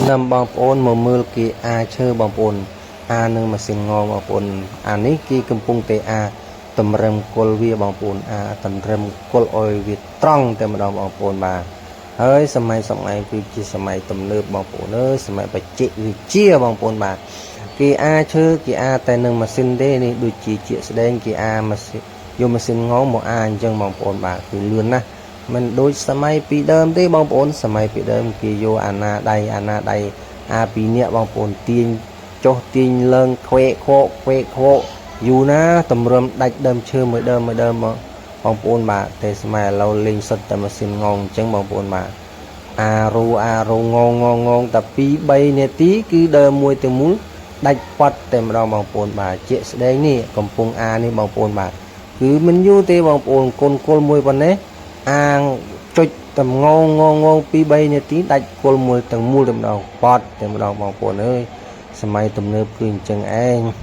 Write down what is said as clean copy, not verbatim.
នាំបងប្អូនមកមើលគេអាឈើបងប្អូនអានឹងម៉ាស៊ីនងងបងប្អូនអានេះគេកំពុងតែអាតម្រឹមគល់វាបងប្អូនអាតម្រឹមគល់ឲ្យវាត្រង់តែម្ដងបងប្អូនបាទហើយសម័យសម័យគឺជាសម័យទំនើបបងប្អូនអើយសម័យបច្ចេកវិទ្យាបងប្អូនបាទគេអាឈើគេអាតែនឹងម៉ាស៊ីនទេនេះដូចជាជាក់ស្ដែងគេអាម៉ាស៊ីនយកម៉ាស៊ីនងងមកអាអញ្ចឹងបងប្អូនបាទគឺលឿនណាស់ មិនដូចសម័យពីដើមទេបងប្អូនសម័យពីដើមគេយកអាណាដៃអាណាដៃអាពីរនាក់បងប្អូនទាញចុះទាញឡើងខ្វែកខ្វកខ្វែកខ្វកយូរណាតម្រឹមដាច់ដើមឈើមួយដើមមួយដើមមកបងប្អូនបាទតែសម័យឥឡូវលេងសុទ្ធតែម៉ាស៊ីនងងអញ្ចឹងបងប្អូនបាទអារូអារូងងងងងតែ2 3នាទីគឺដើមមួយទៅមូលដាច់ប៉ាត់តែម្ដងបងប្អូនបាទជាក់ស្ដែងនេះកំពុងអានេះបងប្អូនបាទគឺមិនយូរទេបងប្អូនកូនគល់មួយប៉ុណ្ណេះ អាងចុចតែងងងងង2 3នាទីដាច់គល់មួយទាំងមូលតែម្ដងប៉ត់តែម្ដងបងប្អូនអើយសម័យទំនើបគឺអញ្ចឹងឯង។